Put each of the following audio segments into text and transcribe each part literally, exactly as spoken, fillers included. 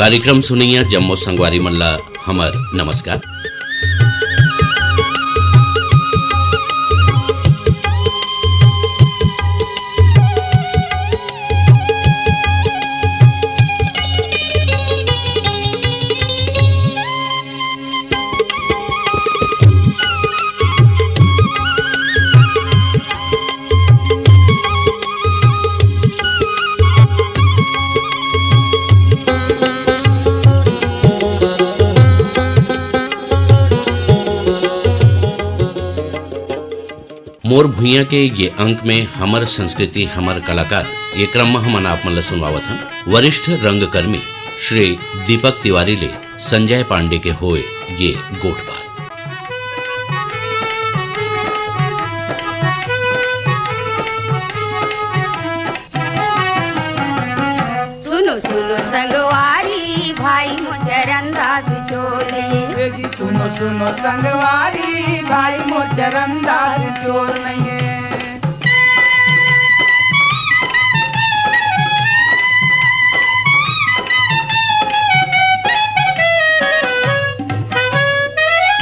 कार्यक्रम सुनइया जम्मो संगवारी मन ला हमर नमस्कार। मोर भुइयां के ये अंक में हमर संस्कृति, हमर कलाकार, ये क्रम में हमन आप मन ल सुनवावत हन वरिष्ठ रंगकर्मी श्री दीपक तिवारी ले संजय पांडे के होए ये गोठबात। सुनो सुनो संगवारी, भाई मोर चरण दास चोर नहीं। ए जी सुनो सुनो संगवारी, भाई मोर चरण दास चोर नहीं है।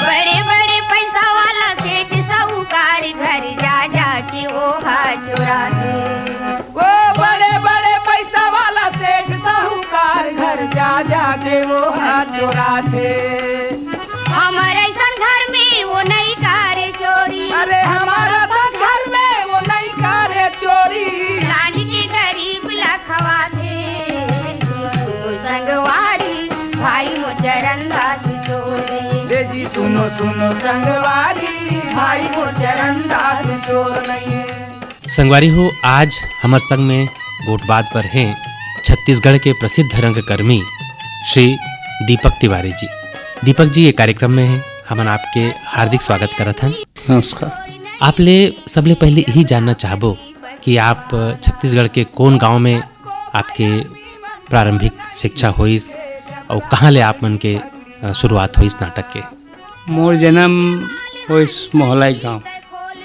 बड़े बड़े पैसा वाला सेठ साहूकार घर जा जा के ओहा चोराथे। ओ बड़े बड़े पैसा वाला सेठ साहूकार घर जा जा के ओहा चोराथे। हमर ऐसन घर में वो नहीं करे चोरी। अरे हमारा सन घर में वो नहीं करे चोरी। रानी के गरीब ला खवाथे। सुनो सुनो संगवारी, भाई मोर चरण दास चोर नहीं। ए जी सुनो सुनो संगवारी, भाई मोर चरण दास चोर नहीं। संगवारी हो, आज हमर संग में गोठबात पर हैं छत्तीसगढ़ के प्रसिद्ध रंगकर्मी श्री दीपक तिवारी जी। दीपक जी ये कार्यक्रम में हैं, हमन आपके हार्दिक स्वागत करत हन। नमस्कार। आप ले सबले पहले यही जानना चाहबो कि आप छत्तीसगढ़ के कौन गांव में आपके प्रारंभिक शिक्षा होइस अउ कहाँ ले आप मन के, अ, शुरुआत होइस नाटक के? मोर जन्म होइस मोहलाई गांव,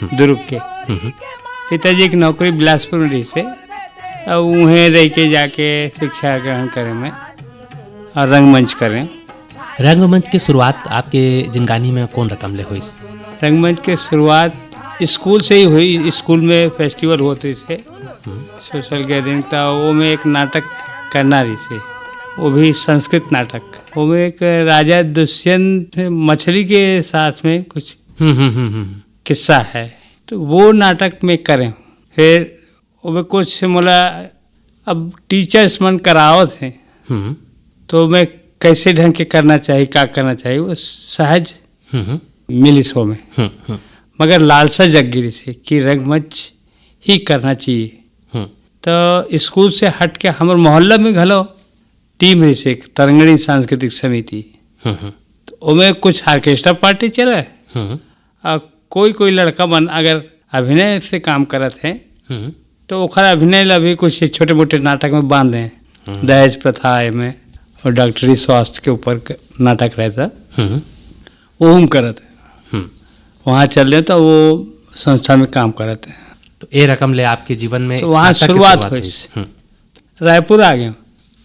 हम्म। दुर्ग के। हम्म। पिताजी के नौकरी बिलासपुर में रहिसे, अउ उहें रह के जाके शिक्षा ग्रहण करे में अउ रंगमंच करे। रंगमंच के शुरुआत आपके जिनगानी में कौन रकम ले होइस? रंगमंच के शुरुआत स्कूल से ही हुई। स्कूल में फेस्टिवल होत रहिसे, सोशल गैदरिंग, त वो में एक नाटक करना रहिसे, वो भी संस्कृत नाटक। वो में एक राजा दुष्यंत मछली के साथ में कुछ हम्म, हम्म, हम्म, हम्म। किस्सा है, तो वो नाटक में करें। फिर ओमे कुछ मोला अब टीचर्स मन करावत हे, हम्म। तो मैं कैसे ढंग के करना चाहिए, का करना चाहिए, वो सहज हम्म। मिलिस ओमे। हम्म, हम्म। मगर लालसा जग गिरिस हे कि रंगमंच ही करना चाहिए। हम्म। तो स्कूल से हट के हमर मोहल्ला में घलो टीम रहिस एक तरंगणी सांस्कृतिक समिति। हम्म, हम्म। तो ओमे कुछ ऑर्केस्ट्रा पार्टी चले, हम्म। अउ कोई कोई लड़का मन अगर अभिनय से काम करत हे, हम्म। तो ओखर अभिनय ला भी कुछ छोटे मोटे नाटक में बांध रहे हैं। हम्म। दहेज प्रथा है में, और डॉक्टरी स्वास्थ्य के ऊपर क-, नाटक रहता, हम्म। वो हम करत है। हम्म। वहाँ चल रहे तो वो संस्था में काम करत है। तो ए रकम ले आपके जीवन में तो वहाँ नाटक के शुरुआत शुरुआत हुई। हुई। हम्म। रायपुर आ गए,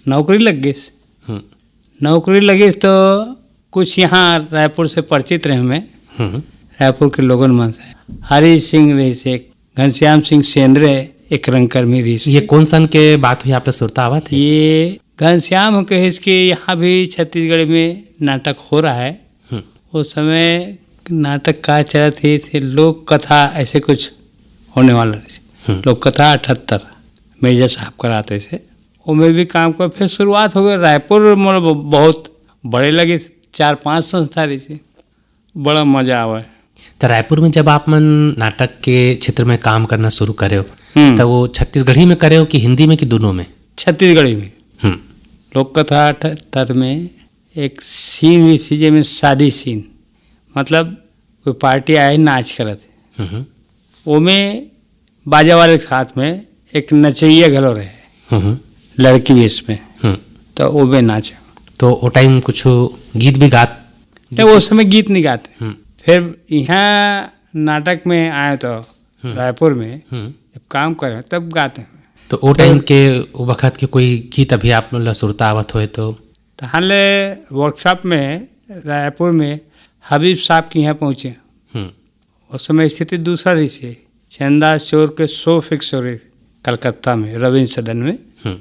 नौकरी लग गई। हम्म। नौकरी लगी तो कुछ यहाँ रायपुर से परिचित रहे मैं। हम्म। रायपुर के लोगन मन से हरि सिंह रहिस एक, घनश्याम सिंह सेंद्रे एक रंगकर्मी रहिस। ये कौन सन के बात हुई, आप ला सुरता आवत हे? ये घनश्याम कहिस कि यहाँ भी छत्तीसगढ़ में नाटक हो रहा है। हम्म। उस समय नाटक का चलत हे, थे लोक कथा ऐसे कुछ होने वाला रहिस। हम्म। लोक कथा अठहत्तर मेजर साहब करात रहिस हे। ओमे भी काम कर, फिर शुरुआत हो गई। रायपुर मोर ब-, बहुत बड़े लगे, चार पांच संस्था रहिस हे, बड़ा मजा आवे। तो रायपुर में जब आप मन नाटक के क्षेत्र में काम करना शुरू करे हो, हम्म। तो वो छत्तीसगढ़ी में करे हो कि हिंदी में कि दोनों में? छत्तीसगढ़ी में। हम्म। लोक कथा अठहत्तर में एक सीन भी थी, जेमे शादी सीन, मतलब कोई पार्टी आए, नाच करत हे। हम्म। ओमे बाजा वाले के साथ में एक नचैया घलो रहे, हम्म। लड़की वेश में। हम्म। तो ओमे नाचे। तो ओ टाइम कुछ गीत भी गात? नहीं, वो समय गीत नहीं गाते। हम्म। फिर यहाँ नाटक में आए तो हम्म। रायपुर में हम्म। जब काम करे तब गाते हैं। तो ओ तो टाइम के, ओ वक्त के कोई गीत अभी आप मन ला सुरता आवत होए तो? तहाँ ले वर्कशॉप में रायपुर में हबीब साहब के यहाँ पहुँचे। हम्म। उस समय स्थिति दूसरा रहिसे, चरणदास चोर के सौ फीट शरीर, कलकत्ता में रविंद्र सदन में। हम्म।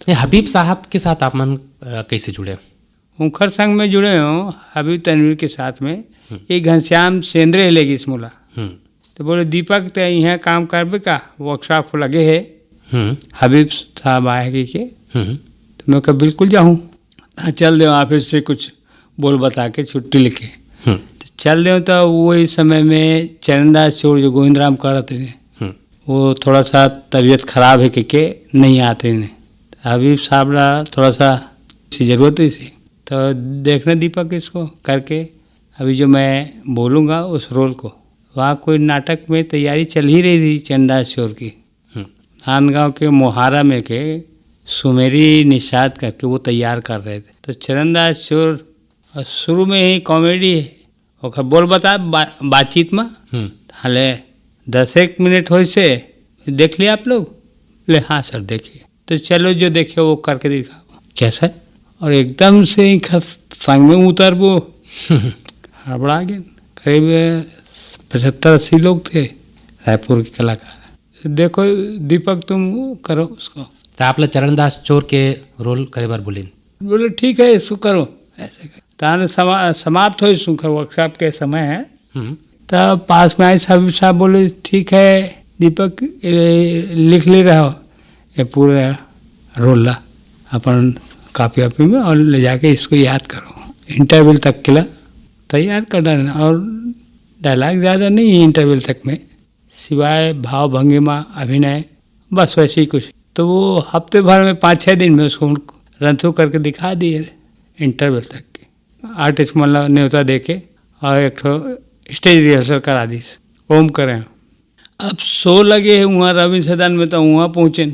ये हबीब साहब के साथ आप मन, अ, कैसे जुड़े? उनकर संग में जुड़े हों हबीब तनवीर के साथ में। हम्म। ये घनश्याम सेंद्रे ले गिस मोला। हम्म। तो बोले, "दीपक, ते यहाँ काम करबे का? वर्कशॉप लगे है, हम्म। हबीब साहब आए के, के।" हम्म। तो मैं कहा, "बिल्कुल जाहूँ।" हाँ, चल देव ऑफिस से कुछ बोल बता के छुट्टी लेके। हम्म। तो चल देव, तो वही समय में चरणदास चोर जो गोविंद राम करत रहे, हम्म। वो थोड़ा सा तबीयत खराब है के, के नहीं आते रहे। हबीब साहब ला थोड़ा सा सी जरूरत है इसे। तो देखना दीपक इसको करके, अभी जो मैं बोलूँगा उस रोल को, वहाँ कोई नाटक में तैयारी चल ही रही थी चरणदास चोर की। हम्म। नांदगांव के मोहारा में के सुमेरी निषाद करके वो तैयार कर रहे थे। तो चरणदास चोर, और शुरू में ही कॉमेडी है, ओकर बोल बता बा-, बातचीत में। हम्म। हाले दस एक मिनट होइसे, "देख लिया आप लोग?" ले, "हाँ सर, देखिए।" "तो चलो, जो देखे वो करके दिखाओ।" "क्या सर?" और एकदम से ही खस-, संग में उतरबो। हड़बड़ा गए। करीब पचहत्तर अस्सी लोग थे रायपुर के कलाकार। "देखो दीपक, तुम करो उसको।" तो आप ला चरणदास चोर के रोल करे बर बोलिन? बोले, "ठीक है, इसको करो।" ऐसे कर। ताने समा-, समाप्त हो सुनकर वर्कशॉप के समय है। हम्म। तब पास में आए साहब, साहब बोले, "ठीक है दीपक, ए, लिख ले रहा हो ये पूरा रोल ला अपन कॉपी वॉपी में और ले जाके इसको याद करो, इंटरवल तक के ला तैयार कर डालना।" और डायलॉग ज़्यादा नहीं है इंटरवल तक में, सिवाय भाव भंगिमा, अभिनय, बस वैसे ही कुछ। तो वो हफ्ते भर में, पाँच छः दिन में उसको रन थ्रू करके दिखा दिए इंटरवल तक के। आर्टिस्ट मन ला न्योता दे के और एक ठो स्टेज रिहर्सल करा दिस, ओम करें। अब शो लगे है वहाँ रविंद्र सदन में, तो वहाँ पहुँचे,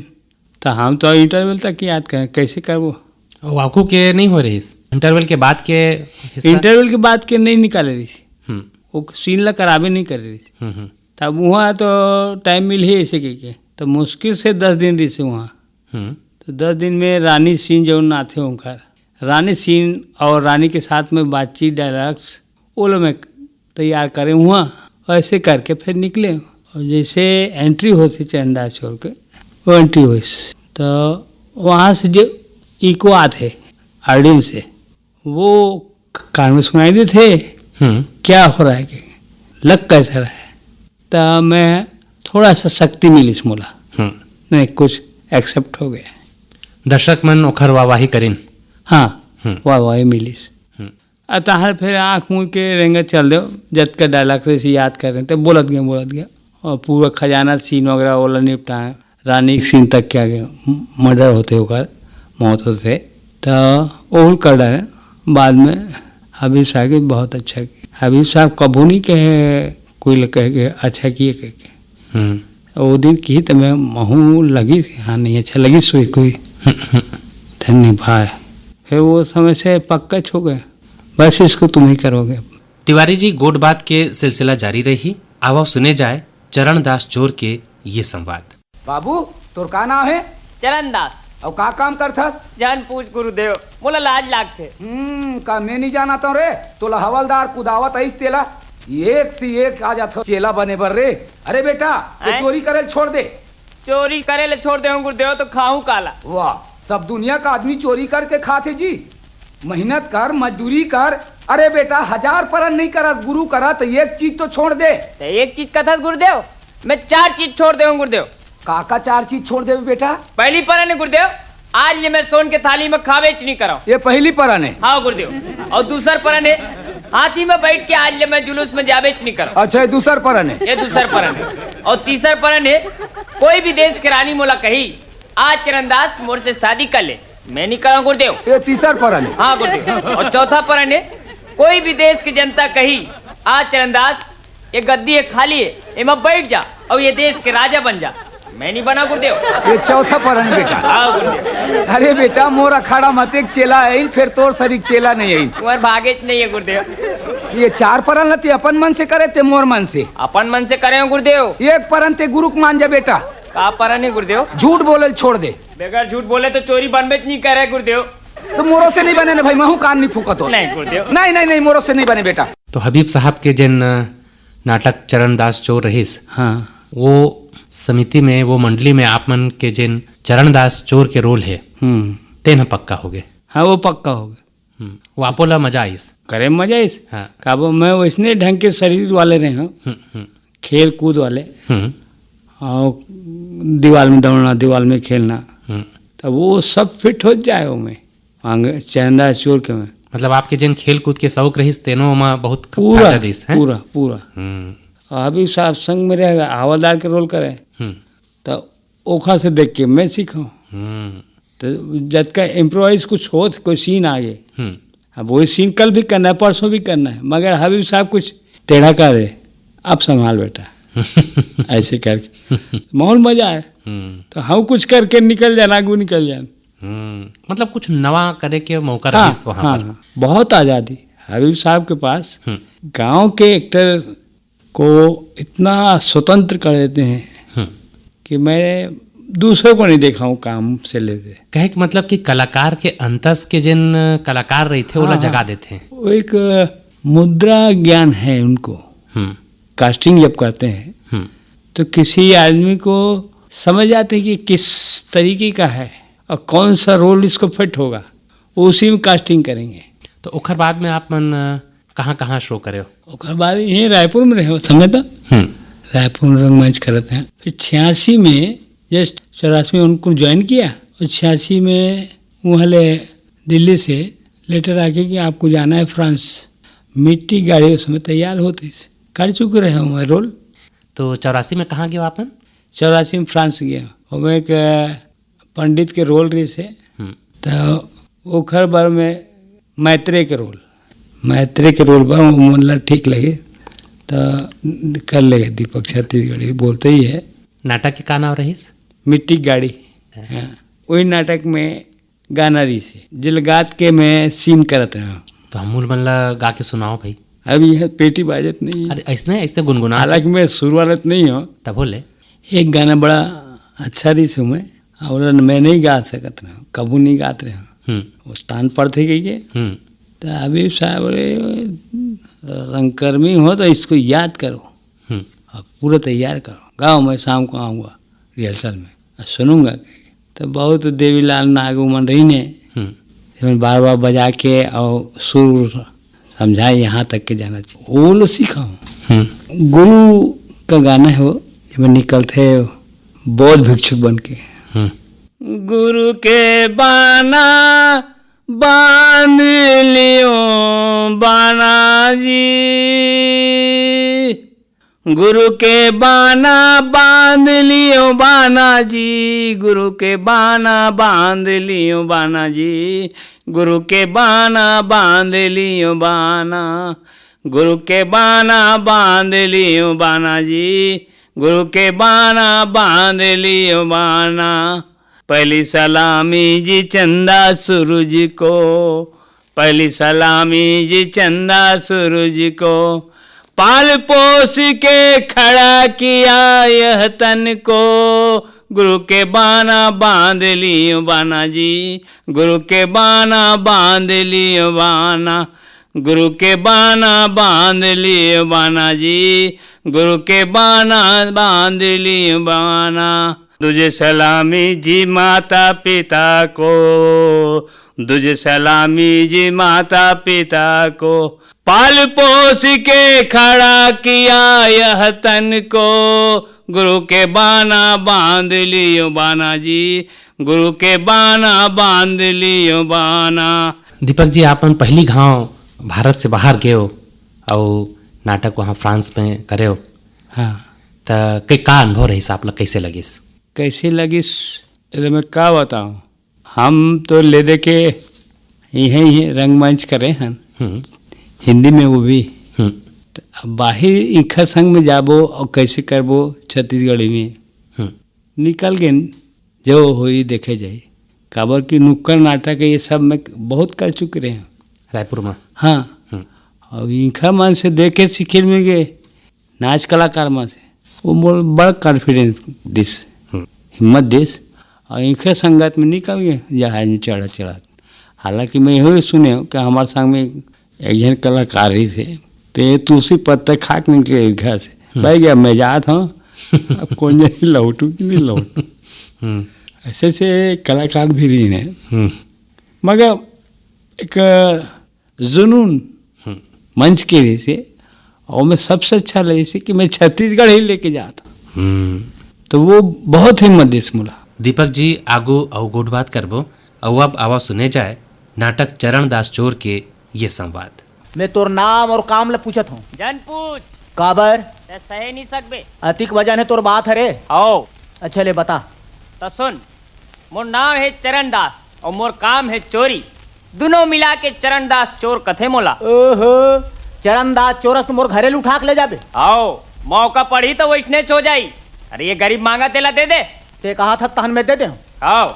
तो हम तो इंटरवल तक याद करें, कैसे करबो? वाकू के नहीं हो रही, इंटरवल के बाद के हिस्सा? इंटरवल के बाद के नहीं निकाले रही, हम्म। वो सीन ला कराबे नहीं कर रही। हम्म, हम्म। तब वहाँ तो टाइम मिल ही ऐसे के, के। तो मुश्किल से दस दिन रही से वहाँ। हम्म। तो दस दिन में रानी सीन जौन आथे ओंकार, रानी सीन और रानी के साथ में बातचीत, डायलॉग्स, वो लोग मैं तैयार करे हुआ, ऐसे करके फिर निकले। और जैसे एंट्री होती चंदा छोड़ के, वो एंट्री हुई, तो वहाँ से जो इको आते ऑडियंस से, वो कान में सुनाई देते, हम्म। क्या हो रहा है, कि लग कैसा रहा है, तो मैं थोड़ा सा शक्ति मिली मोला। हम्म। नहीं, कुछ एक्सेप्ट हो गया। दर्शक मन ओखर वाहवाही करिन। हाँ, हम्म। वाहवाही मिली। हम्म। आ तहार फिर आँख मूंद के रेंगत चल देव, जतका डायलॉग रहिस याद करें, तो बोलत गए, बोलत गए। और पूरा खजाना सीन वगैरह ओला निपटाए, रानी के सीन तक के आगे मर्डर होते ओकर, मौत होते, तो ओहुल कर डाले। बाद में हबीब साहब के बहुत अच्छा किए। हबीब साहब कभू नहीं कहे, कोई लोग कहे के अच्छा किए, कह के। हम्म। वो दिन की तो मैं महू लगी, हाँ, नहीं अच्छा लगी सोई कोई। धन्य भाई। फिर वो समय से पक्का हो गया, बस इसको तुम ही करोगे। तिवारी जी, गोठ बात के सिलसिला जारी रही। आवा सुने जाए चरणदास चोर के ये संवाद। बाबू, तोर का नाम है? चरणदास। अउ का काम करथस? जान पूछ गुरुदेव, मोला लाज लागथे। हम्म, का मैं नहीं जानत हूँ रे? तोला हवलदार कुदावत आइस तेला। एक से एक आ जात चेला बने बर रे। अरे बेटा, ये आय? चोरी करे ल छोड़ दे। चोरी करे ले छोड़ देहूं गुरुदेव, तो खाहूं काला? वाह, सब दुनिया का आदमी चोरी करके खाथे जी। मेहनत कर, मजदूरी कर। अरे बेटा, हजार परन नहीं करस गुरु करा, तो एक चीज तो छोड़ दे। तो एक चीज कथस गुरुदेव, मैं चार चीज छोड़ देहूं गुरुदेव। का का चार चीज छोड़ देबे बेटा? पहली परन है गुरुदेव, आज ले मैं सोन के थाली में खाबेच नहीं करव। ये पहली परन है। हाँ गुरुदेव। और दूसर परन है, हाथी में बैठ के आज ले मैं जुलूस में जाबेच नहीं करव। अच्छा, ये दूसर परन है। ये दूसर परन है। और तीसर परन है, कोई भी देश के रानी मोला कही, "आज चरणदास मोर से शादी कर ले," मैं नहीं करव गुरुदेव। ये तीसर परन है। हाँ गुरुदेव। और चौथा परन है, कोई भी देश की जनता कही, "आज चरणदास ये गद्दी है खाली है, एमा बैठ जा और ये देश के राजा बन जा," मैं नहीं बना गुरुदेव। ये चौथा परन बेटा। हाँ गुरुदेव। अरे बेटा, मोर अखाड़ा मत एक चेला है, फिर तोर सरीक चेला नहीं है। तुम्हारे भागे च नहीं है गुरुदेव। ये चार परन ला ते अपन मन से करे, ते मोर मन से। अपन मन से करे हो गुरुदेव। एक परन ते गुरु के मान जा बेटा। का परन है गुरुदेव? झूठ बोले ल छोड़ दे। बगैर झूठ बोले तो चोरी बनबेच नहीं करे गुरुदेव। तो मोरो से नहीं बने ना भाई, महू कान नहीं फूकत हो। नहीं, गुरुदेव। नहीं, नहीं, नहीं, मोरो से नहीं बने बेटा। तो हबीब साहब के जेन, अ, नाटक चरणदास चोर रहिस, हाँ। वो समिति में, वो मंडली में आप मन के जेन चरणदास चोर के रोल हे, हम्म। तेन ह पक्का हो गए। हाँ, वो पक्का हो गए। हम्म, वो आपो ला मजा आइस? करे मजा आइस। हाँ। काबर मैं वैसने ढंग के शरीर वाले रहे हूँ, हम्म, हम्म। खेल कूद वाले, हम्म। और दीवार में दौड़ना, दीवार में खेलना, हम्म। तब वो सब फिट हो जाए वो में। आंग-, चंदा चोर के में। मतलब आपके जेन खेल कूद के शौक रहिस, तेनो ओमा बहुत ख-, पूरा, फायदा दिस, हैं? पूरा, पूरा। हम्म। और हबीब साहब संग में रह गए, हवलदार के रोल करे। हम्म। तो ओखा से देख के मैं सीखा। हम्म। तो जतका इम्प्रोवाइज कुछ होत, कोई सीन आ गए, हम्म। अब वही सीन कल भी करना है, परसों भी करना है, मगर हबीब साहब कुछ टेढ़ा कर दे, "अब संभाल बेटा।" ऐसे करके माहौल मजा आए। हम्म। तो हम कुछ करके निकल जाना, आगू निकल जाना। हम्म। मतलब कुछ नवा करे के मौका हाँ, रहिस वहाँ हाँ, पर। हाँ। बहुत आज़ादी हबीब साहब के पास। हम्म। गांव के एक्टर को इतना स्वतंत्र कर देते हैं हम्म। कि मैं दूसरों को नहीं देखा हूँ काम से लेते। कहे के मतलब कि कलाकार के अंतस के जिन कलाकार रहिथे, ओला हाँ, जगा हाँ। देथे। वो एक मुद्रा ज्ञान है उनको। हम्म। कास्टिंग जब करते हैं, हम्म। तो किसी आदमी को समझ जाते हैं कि किस तरीके का है और कौन सा रोल इसको फिट होगा, वो उसी में कास्टिंग करेंगे। तो ओखर बाद में आप मन, अ, कहाँ-कहाँ शो करे हो? ओकर बाद यहीं रायपुर में रहे हो, समझे तो? हम्म। रायपुर में रंगमंच करत हैं। फिर छियासी में, जस्ट चौरासी में उनको ज्वाइन किया और छियासी में वहाँ ले दिल्ली से लेटर आके कि आपको जाना है फ्रांस। मिट्टी गाड़ी उस समय तैयार होती, कर चुके रहे हूँ मैं रोल। तो चौरासी में कहाँ गए हो आप? चौरासी में फ्रांस गए। ओमे एक पंडित के रोल रहिस हे। हम्म। तो ओखर बर में मैत्रेय के रोल, मैत्रेय के रोल बर वो मन ला ठीक लगे, तो कर लेगे दीपक छत्तीसगढ़ी, बोलते ही है। नाटक के का नाम रहिस? मिट्टी गाड़ी। हाँ। हाँ, वही नाटक में गाना रहिस हे, जेला गात के मैं सीन करत रहा। तो हमू मन ला गा के सुनाओ भाई। अब यह पेटी बाजत नहीं है। अरे, ऐसने, ऐसने गुनगुना। हालांकि मैं सुर वाला तो नहीं हूँ। तब हो ले। एक गाना बड़ा अच्छा रहिस हे, मैं, और मैं नहीं गा सकत रहा, कभू नहीं गात रहा। हम्म। वो तान पड़थे कहिके। हम्म। तो हबीब साहब बोले, "रंगकर्मी हो तो इसको याद करो हम्म। और पूरा तैयार करो, गाओ, मैं शाम को आऊँगा रिहर्सल में और सुनूंगा।" तो बहुत देवीलाल नाग उमन रहिन हे, हम्म। जेमन बार बार बजा के और सुर समझाए, यहाँ तक के जाना चाहिए, वो लो सीखा हूँ। हम्म। गुरु का गाना है वो, जेमे निकलथे बौद्ध भिक्षुक बन के। हम्म। गुरु के बाना बांध लियो बाना जी, गुरु के बाना बांध लियो बाना जी, गुरु के बाना बांध लियो बाना जी, गुरु के बाना बांध लियो बाना, गुरु के बाना बांध लियो बाना जी, गुरु के बाना बांध लियो बाना। पहली सलामी जी चंदा सूरज को, पहली सलामी जी चंदा सूरज को, पाल पोस के खड़ा किया यह तन को। गुरु के बाना बांध लियो बाना जी, गुरु के बाना बांध लियो बाना, गुरु के बाना बांध लियो बाना जी, गुरु के बाना बांध लियो बाना। तुझे सलामी जी माता पिता को, तुझे सलामी जी माता पिता को, पाल पोस के खड़ा किया यह तन को। गुरु के बाना बांध लियो बाना जी, गुरु के बाना बांध लियो बाना। दीपक जी, आप मन पहली घाव भारत से बाहर गए हो और नाटक वहाँ फ्रांस में करे हो, हाँ। त के का अनुभव रहिस, आप ला कैसे लगिस? कैसे लगिस, एला मैं का बताऊं? हम तो ले दे के इहे, इहे रंगमंच करे हन। हम्म। हिंदी में वो भी। हम्म। त अब बाहिर इखर संग में जाबो और कैसे करबो छत्तीसगढ़ी में? हम्म। निकल गेन, जो होई देखे जाई। काबर कि नुक्कड़ नाटक ये सब मैं बहुत कर चुके रहे हूँ। रायपुर में? हाँ। हम्म। और इखर मन से देखे सीखे में गे, नाच कलाकार मन से, वो मोर बड़ कॉन्फिडेंस दिस, हम्म। हिम्मत दिस, और इखर संगत में निकल गे जहाज में चढ़त चढ़त। हालांकि मैं एहू सुने हंव कि हमर संग में एक झन कलाकार रहिस हे, ते तुलसी पत्ता खा के निकले घर से। हम्म। भाई गया, मैं जात हंव, अब कोन जनी लौटूं कि नहीं लौटूं। हम्म। ऐसे से कलाकार भी रहिन हे। हम्म। मगर एक जुनून हम्म। मंच के रहिस हे, अउ मैं सबसे अच्छा लगिस हे कि मैं छत्तीसगढ़ ही लेके जात हंव। हम्म। तो वो बहुत हिम्मत दिस मोला। दीपक जी, आगू अउ गोठ बात करबो, अउ अब आवा सुने जाए नाटक चरणदास चोर के ये संवाद। मैं तोर नाम अउ काम ल पूछत हंव। झन पूछ। काबर? तैं सहे नइ सकबे। अतिक वजन हे तोर बात हरे। आओ। अच्छा ले बता। त सुन, मोर नाम हे चरणदास अउ मोर काम हे चोरी। दुनों मिला के चरणदास चोर कथे मोला। ओहो, चरणदास चोर अस त मोर घरे ल उठा के ले जाबे। आओ, मौका पड़ही त वइसनेच हो जाही। अरे ये गरीब मांगत हे, तेला दे दे। तैं कहत हस तहन मैं दे देहूं। आओ,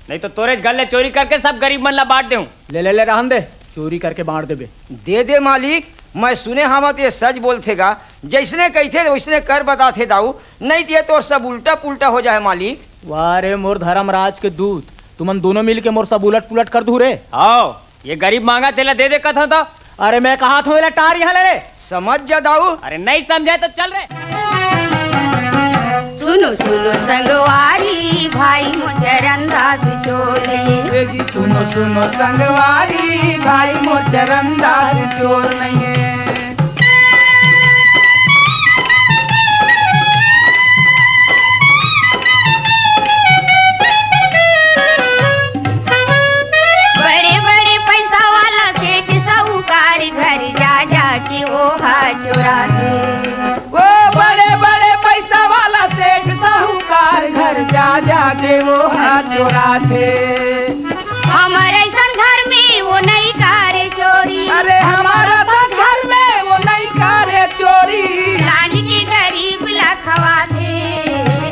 नहीं तो तोरेच घर ले चोरी करके सब गरीब मन ला बांट देहूं। ले, ले, ले, रहन दे, चोरी करके बांट देबे। दे दे मालिक, मैं सुने हंव त ये सच बोलथे गा, जइसने कहिथे वइसने कर बताथे दाऊ, नहीं त ये तोर सब उल्टा पुल्टा हो जाए मालिक। वाह रे मोर धर्मराज के दूत, तुमन दोनों मिल के मोर सब उलट पुलट कर दू रे। आओ, ये गरीब मांगत हे, तेला दे दे कथंव तो। अरे मैं कहत हंव एला टार इहां ले रे। समझ जा दाऊ। अरे नहीं समझे तो चल रे। सुनो सुनो संगवारी, भाई मोर चरणदास चोर नइये। ए जी सुनो सुनो संगवारी, भाई मोर चरणदास चोर नइये। बड़े बड़े पैसा वाला सेठ साहूकार घर जा जा के ओहा चोराथे। ओ बड़े बड़े पैसा वाला सेठ साहूकार घर जा जा के ओहा चोराथे। हमर अइसन घर में वो नइ करे चोरी। अरे हमर अइसन घर में वो नइ करे चोरी। लान के गरीब ला खवाथे।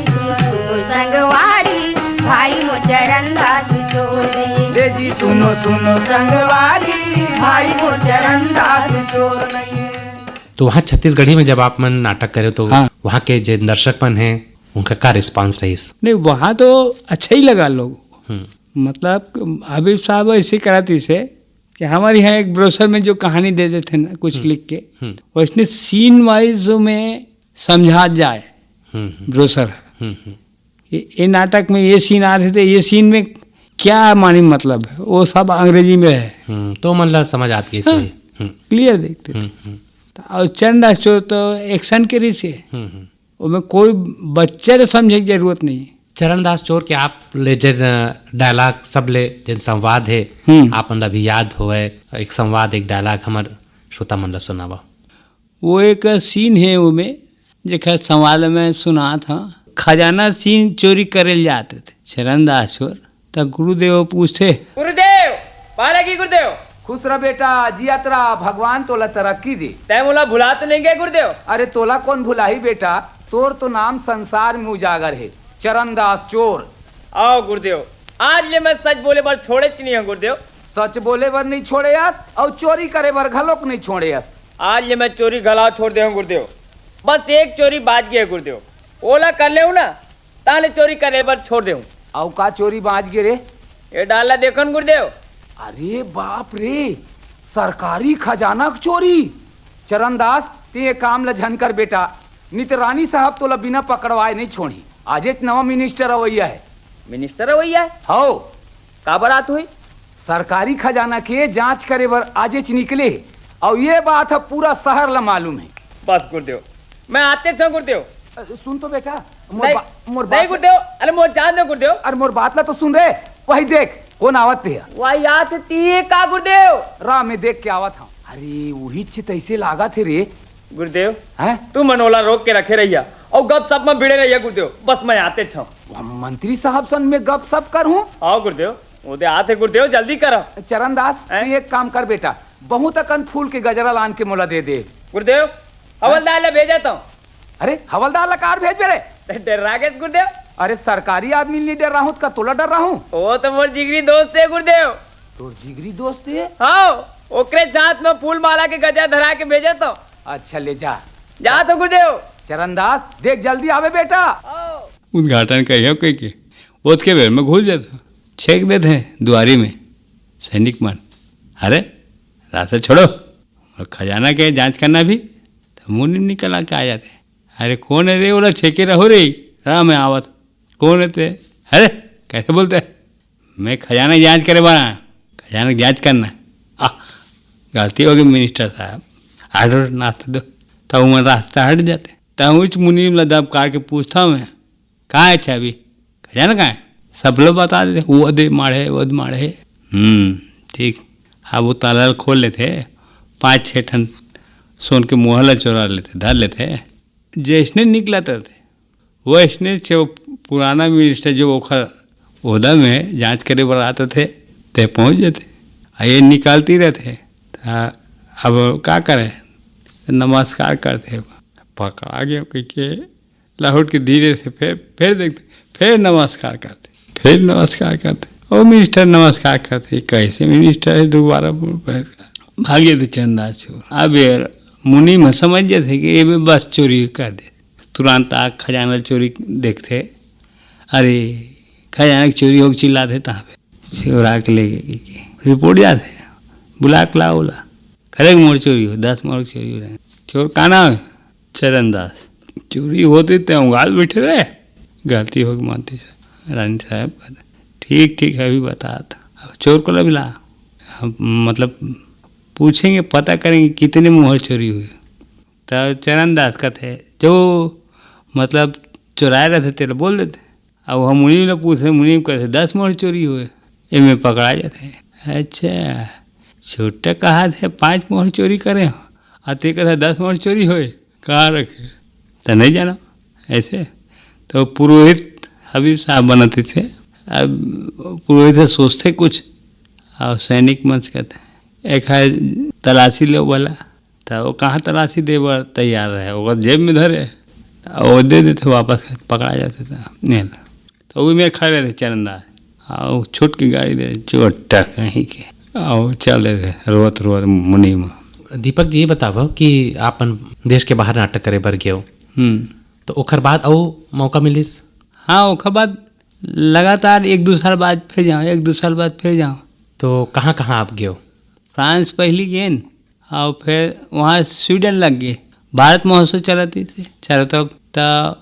सुनो सुनो संगवारी, भाई मोर चरणदास चोर नइये। ए जी सुनो सुनो संगवारी, भाई मोर चरणदास चोर नइये। तो वहाँ छत्तीसगढ़ी में जब आप मन नाटक करे तो हाँ। वहाँ के जे दर्शक मन हैं उनका का रिस्पांस रहिस? नहीं, वहाँ तो अच्छा ही लगा लोग। हम्म। मतलब हबीब साहब ऐसे कराती से कि हमारे यहाँ एक ब्रोशर में जो कहानी दे देते हैं ना कुछ हम्म। लिख के, हम्म। वैसने सीन वाइज में समझा जाए। हम्म, हम्म। ब्रोशर है। हम्म, हम्म। ये, ये नाटक में ये सीन आ रहे थे, ये सीन में क्या मानी मतलब है, वो सब अंग्रेजी में है। हम्म, तो मन ला समझ आत गइस हाँ, होही। हम्म। क्लियर देखते थे। हम्म, हम्म। तो और चंद चोर तो एक्शन के रहिस हे। हम्म, हम्म। ओमे कोई बच्चा ले समझे के जरूरत नहीं। चरणदास चोर के आप ले जेन, अ, डायलॉग सब ले जेन संवाद हे, हम्म। आप मन ला भी याद होवय, एक संवाद, एक डायलॉग हमर श्रोता मन ला सुनावा। वो एक सीन हे ओमे, जेकर संवाद में सुनात हंव। खजाना सीन चोरी करे ल जात रथे चरणदास चोर, त गुरुदेव पूछथे, गुरुदेव, पालकी गुरुदेव। खुश रह बेटा, जियत रह, भगवान तोला तरक्की दे। तैं मोला भुला तो नहीं गए गुरुदेव? अरे तोला कौन भुलाही बेटा, तोर तो नाम संसार में उजागर हे, चरणदास चोर। आओ गुरुदेव, आज ले मैं सच बोले बर छोड़ेच नहीं हूँ गुरुदेव। सच बोले बर नहीं छोड़े अस, अउ चोरी करे बर घलोक नहीं छोड़े अस। आज ले मैं चोरी घला छोड़ दे हूँ गुरुदेव। बस एक चोरी बाच गए गुरुदेव, ओला कर ले हूँ ना, ताले चोरी करे बर छोड़ दे हूँ। अउ का चोरी बाच गे रे? ये डाला देखन गुरुदेव। अरे बाप रे, सरकारी खजाना के चोरी। चरणदास, ते ये काम ल झन कर बेटा, नित रानी साहब तोला बिना पकड़वाए नहीं छोड़ही। आजेच नवा मिनिस्टर अवैया है। मिनिस्टर अवैया है? हौ। काबर आत होही? सरकारी खजाना के जांच करे बर आजेच निकले हे, अउ ये बात ह पूरा शहर ल मालूम हे। बस गुरुदेव, मैं आतेच हंव गुरुदेव। अ, सुन तो बेटा, मोर नहीं, बा-, मोर नहीं बात गुरुदेव, अरे मोर जान दे गुरुदेव। अरे मोर बात ला तो सुन रे, वही देख कोन आवत हे। वही आत हे ती का गुरुदेव? रा, मैं देख के आवत हंव। अरे वही चित ऐसे लागत हे रे। गुरुदेव, हैं? तुमन ओला रोक के रखे रहिया अउ गपशप म भिड़े रहिया गुरुदेव, बस मैं आतेच हंव। मंत्री साहब सन मैं गपशप करहूं? आओ गुरुदेव, ओदे आत हे गुरुदेव, जल्दी करा। चरणदास, हैं? तू एक काम कर बेटा, बहुत अकन फूल के गजरा लान के मोला दे दे। गुरुदेव, हवलदार ला भेजत हंव। अरे हवलदार ला काबर भेजबे रे? डर्रा गेस गुरुदेव। अरे सरकारी आदमी ल नहीं डर्राहूं त का तोला डर्राहूं? वो तो मोर जिगरी दोस्त हे गुरुदेव। तोर जिगरी दोस्त हे? हौ, ओकरे हाथ में फूल माला के गजरा धरा के भेजत हंव। अच्छा ले जा। जात हंव गुरुदेव। चरणदास, देख जल्दी आबे बेटा। हौ। उद्घाटन करिहंव कहिके ओतके बेर में घुस जाथे, छेंक देथे दुवारी में। सैनिक मन, "अरे, रास्ता छोड़ो, और खजाना के जांच करना भी।" तो मुनीम निकल आके आ जाते, "अरे, कौन है रे? ओला छेके रहो रे, रहा मैं आवत।" "कौन है ते?" "अरे, कैसे बोलते है? मैं खजाना की जांच करे बना, खजाना की जांच करना।" "आ, गलती हो गई मिनिस्टर साहब, ऑर्डर नाश्ता दो।" तब मैं रास्ता हट जाते, तब उस मुनीम ला दबकार के पूछता मैं, "कहाँ है चाबी? खजाना कहाँ है?" सब लोग बता देते, "वो दे माढ़े, वो दे माढ़े।" हम्म, ठीक। अब वो ताला खोल लेते, पाँच छः ठन सोन के मोहर ला चोरा लेते, धर लेते। जैसने निकलत रहिथे, वैसने जो पुराना मिनिस्टर जो ओखर ओहदा में जांच करे बर आत रहिथे, ते पहुंच जाथे। आ ये निकालती रहिथे, त अब का करे? नमस्कार करथे, पकड़ा गया कहिके लहुट के धीरे से फेर, फेर देखथे, फेर नमस्कार करथे, फेर नमस्कार करथे। ओ मिनिस्टर नमस्कार करथे, कैसे मिनिस्टर है? दोबारा बोल, फेर भाग जाथे चंदा चोर। अब ये मुनीम समझ जाथे कि ये बस चोरी कर दे, तुरंत आ खजाना चोरी देखथे, "अरे, खजाना के चोरी हो गे," चिल्लाथे तहाँ पे। चोरा के ले गे कि, कि रिपोर्ट जाथे, "बुला के लाओ ओला, करे के मोर चोरी हो, दस मोर चोरी हो रहे।" "चोर का नाम है?" "चरण दास।" "चोरी होती ते उंगाल बैठे रहे।" "गलती हो गई मानती साहब, रानी साहब।" कहते, "ठीक, ठीक है, अभी बतात।" अब चोर को ला बुला, हम, मतलब, पूछेंगे, पता करेंगे कितने मोहर चोरी हुई। तो चरण दास कहते, "जो, मतलब, चुराए रहते, तेला बोल देते।" अब हम मुनीम ला पूछे, मुनीम कहते, "दस मोहर चोरी हुए, एमे पकड़ा जाते।" "अच्छा, छोटे कहा थे पाँच मोहर चोरी करे हो, और ते कहते दस मोहर चोरी हुए, कहाँ रखे?" तो नहीं जाना ऐसे। तो पुरोहित हबीब साहब बनत थे। अब पुरोहित से सोचते कुछ, और सैनिक मन से कहते, "एक है तलाशी ले वाला।" त वो कहाँ तलाशी दे बर तैयार रहे, ओकर जेब में धरे, अउ वो दे देथे वापस, पकड़ा जाथे त। नहीं ल-, त वो मेर खड़े रहिथे चरण दास, अउ छूट के गाड़ी दे, चोट्टा कहीं के, अउ चल देथे रोवत रोवत मुनीम। दीपक जी, ये बतावव कि आप अपन देश के बाहर नाटक करे बर गेव, हम्म। त ओखर बाद अउ मौका मिलिस? हाँ, ओखर बाद लगातार एक दू साल बाद फिर जाओ, एक दू साल बाद फिर जाओ। तो कहाँ-कहाँ आप गेव? फ्रांस पहली गेन, और फिर वहाँ स्वीडन लग गए। भारत महोत्सव चलत रहिस चारों तरफ, त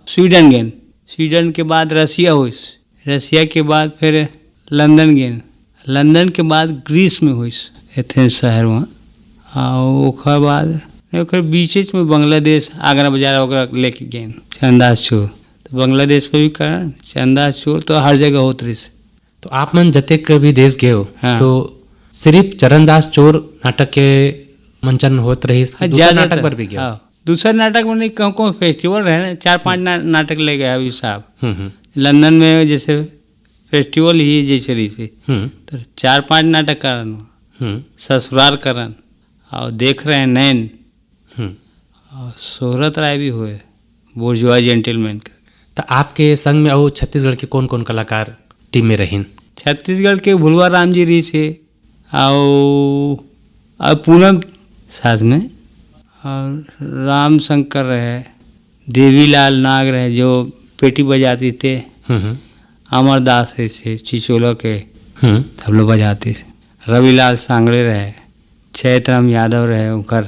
स्वीडन गेन, स्वीडन के बाद रसिया होइस, रसिया के बाद फिर लंदन गेन, लंदन के बाद ग्रीस में होइस, एथेंस शहर वहाँ। और ओकर बाद, नहीं, ओकर बीचेच में बांग्लादेश, आगरा बाजार वगैरह लेके गेन, चंदा चोर। तो बांग्लादेश में भी करन, चंदा चोर तो हर जगह होत रहिस। तो आप मन जतेक भी देश गेव, हाँ। तो सिर्फ चरणदास चोर नाटक के मंचन होत रहिस कि हाँ, दूसर ज्यादातर। नाटक बर भी गेव? हाँ, दूसर नाटक में नहीं, कहूँ, कहूँ फेस्टिवल रहे ना, चार पांच ना-, नाटक ले गए अभी साहब। हम्म, हम्म। लंदन में जैसे फेस्टिवल ही जैसे रहिस, हम्म। तो चार पांच नाटक करन, हम्म। ससुराल करन, और देख रहे हैं नैन, हम्म। और शोहरत राय भी हुए, बोर्जुआ जेंटलमैन का। त आपके संग में अउ छत्तीसगढ़ के कौन-कौन कलाकार टीम में रहिन? छत्तीसगढ़ के भुलवा राम जी रहिस हे, अउ, अउ पूनम साथ में, और राम शंकर रहे, देवीलाल नाग रहे, जो पेटी बजाती थे, हम्म, हम्म। अमरदास रहिस हे, चिचोला के, हम्म। तबला बजाती थे, रविलाल सांगड़े रहे, चैतराम यादव रहे, उनकर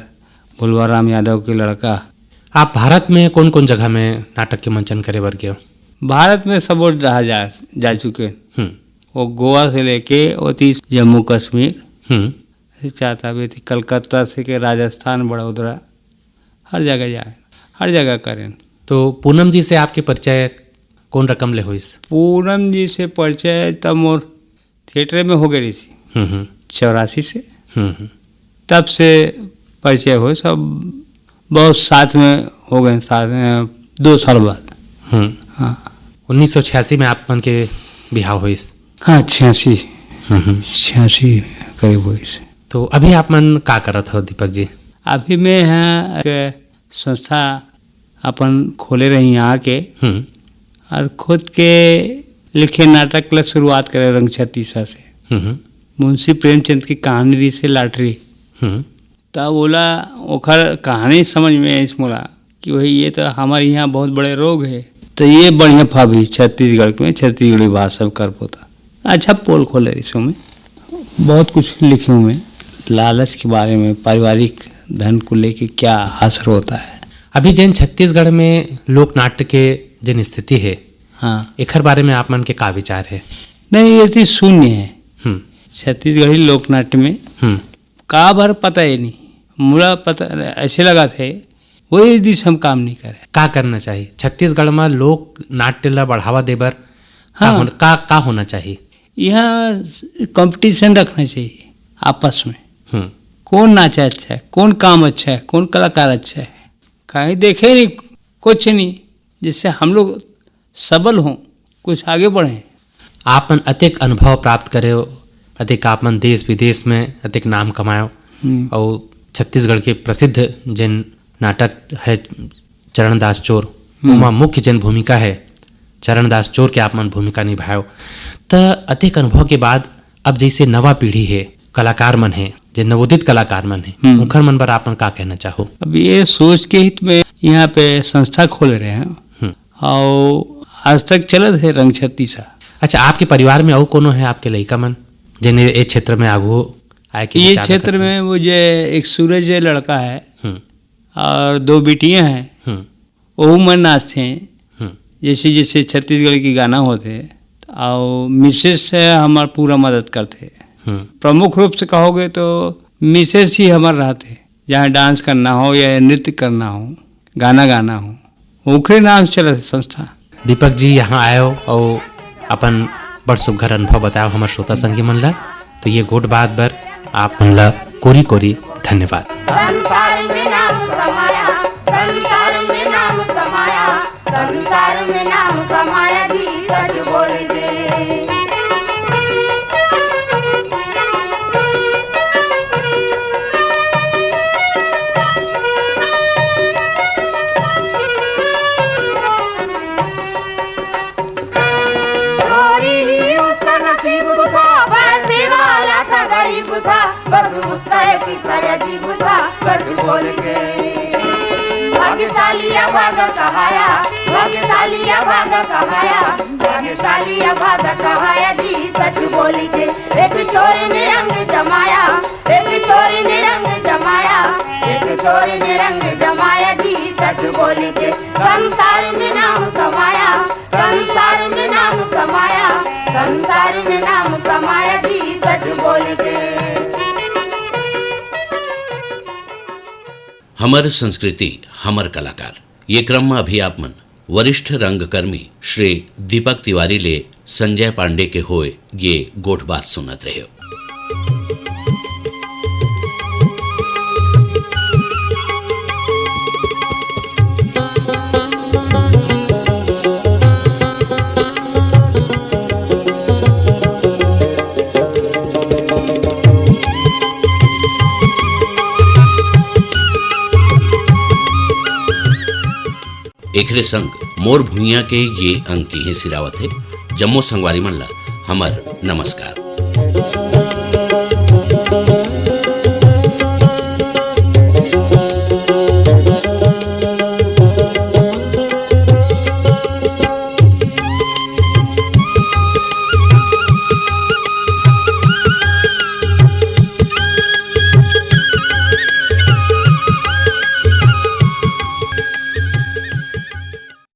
भुलवा राम यादव के लड़का। आप भारत में कौन-कौन जगह में नाटक के मंचन करे बर गेव? भारत में सबो डहा जा, जा चुके। हम्म। वो गोवा से लेके ओती जम्मू कश्मीर, हम्म। से चाहता भी थी, कलकत्ता से के राजस्थान, बड़ोदरा, हर जगह जाए, हर जगह करें। तो पूनम जी से आपके परिचय कौन रकम ले होइस? पूनम जी से परिचय तब मोर थिएटर में हो गई थी, हम्म, हम्म। चौरासी से। हम्म, हम्म। तब से परिचय हो, सब बहुत साथ में हो गए, साथ में दो साल बाद। हम्म। हाँ। उन्नीस सौ छियासी में आप मन के बिहाव होइस? हाँ, छियासी। हम्म, हम्म। छियासी करीब होइस। तो अभी आप मन का करत हो, दीपक जी? अभी मैं, हाँ, एक संस्था अपन खोले रही यहाँ के, हम्म। और खुद के लिखे नाटक ला शुरुआत करे रंग छत्तीसा से। हम्म। मुंशी प्रेमचंद की कहानी रहिस हे लॉटरी। हम्म। तब ओला, ओखर कहानी समझ में आइस मोला कि भाई, ये तो हमारे यहाँ बहुत बड़े रोग है, तो ये बढ़िया फाबही छत्तीसगढ़ में, छत्तीसगढ़ी भाषा में कर पोता। अच्छा पोल खोले रहिस ओमे, बहुत कुछ लिखे हूँ मैं, लालच के बारे में, पारिवारिक धन को लेके क्या असर होता है। अभी जेन छत्तीसगढ़ में लोक नाट्य के जेन स्थिति है, हाँ। एखर बारे में आप मन के का विचार है? नहीं, ये चीज शून्य है। हम्म। छत्तीसगढ़ी लोक नाट्य में हम्म। का भर पता ही नहीं, मुला पता, ऐसे लगा थे, वही दिस हम काम नहीं करे। का करना चाहिए छत्तीसगढ़ में लोक नाट्य ला बढ़ावा दे बर? का हाँ। होन-, का, का होना चाहिए? यहाँ कंपटीशन रखना चाहिए आपस में। हम्म। कौन नाचा अच्छा है, कौन काम अच्छा है, कौन कलाकार अच्छा है, कहीं देखे नहीं, कुछ नहीं, जिससे हम लोग सबल हों, कुछ आगे बढ़ें। आप मन अतेक अनुभव प्राप्त करे हो, अतेक आप मन देश विदेश में अतेक नाम कमायो, हम्म। और छत्तीसगढ़ के प्रसिद्ध जेन नाटक है चरणदास चोर, हम्म। ओमा मुख्य जेन भूमिका है चरणदास चोर के आप मन भूमिका निभायो, त अतेक अनुभव के बाद अब जैसे नवा पीढ़ी है, कलाकार मन है, जे नवोदित कलाकार मन है, हम्म। उनखर मन बर आप मन का कहना चाहो? अब ये सोच के हित में यहाँ पे संस्था खोले रहे हैं। हम्म। और आज तक चलत है रंग छत्तीसा। अच्छा, आपके परिवार में अउ कोनो है आपके लइका मन, जेने ए क्षेत्र में आगू आए के ये विचार क्षेत्र रखत हे? में वो जे एक सूरज जे लड़का है हम्म। और दो बिटियां हैं, हम्म। ओहू मन नाचथे। हम्म। जैसे, जैसे छत्तीसगढ़ के गाना होथे, अउ मिसेस है हमार पूरा मदद करथे। हम्म। प्रमुख रूप से कहोगे तो मिसेस ही हमार रहथे, जहाँ डांस करना हो या नृत्य करना हो, गाना गाना हो, ओखरे नाम से चलत हे संस्था। दीपक जी यहाँ आयो अउ अपन बड़ सुघर अनुभव बतायो हमर श्रोता संगी मन ला। तो ये गोठ बात बर आप मन ला कोरी कोरी धन्यवाद। संसार में नाम कमाया, संसार में नाम कमाया, संसार में नाम कमाया जी सच बोल के। चोरी ही उसका नसीब था, पैसे वाला था गरीब था, बस उसका एक किस्सा अजीब था, सच बोल के। भाग्यशाली अभागा कहाया, भाग्यशाली अभागा कहाया, भाग्यशाली अभागा कहाया जी सच बोल के। एक चोर ने रंग जमाया, एक चोर ने रंग जमाया, एक चोर ने रंग जमाया जी सच बोल के। संसार में नाम कमाया, संसार में नाम कमाया, संसार में नाम कमाया जी सच बोल के। हमर संस्कृति, हमर कलाकार। ये क्रम में अभी आप मन वरिष्ठ रंगकर्मी श्री दीपक तिवारी ले संजय पांडे के होय ये गोठ बात सुनत रहे हो। एकरे संग मोर भुइयां के ये अंक इहें सिरावत हे। जम्मो संगवारी मन ला हमर नमस्कार।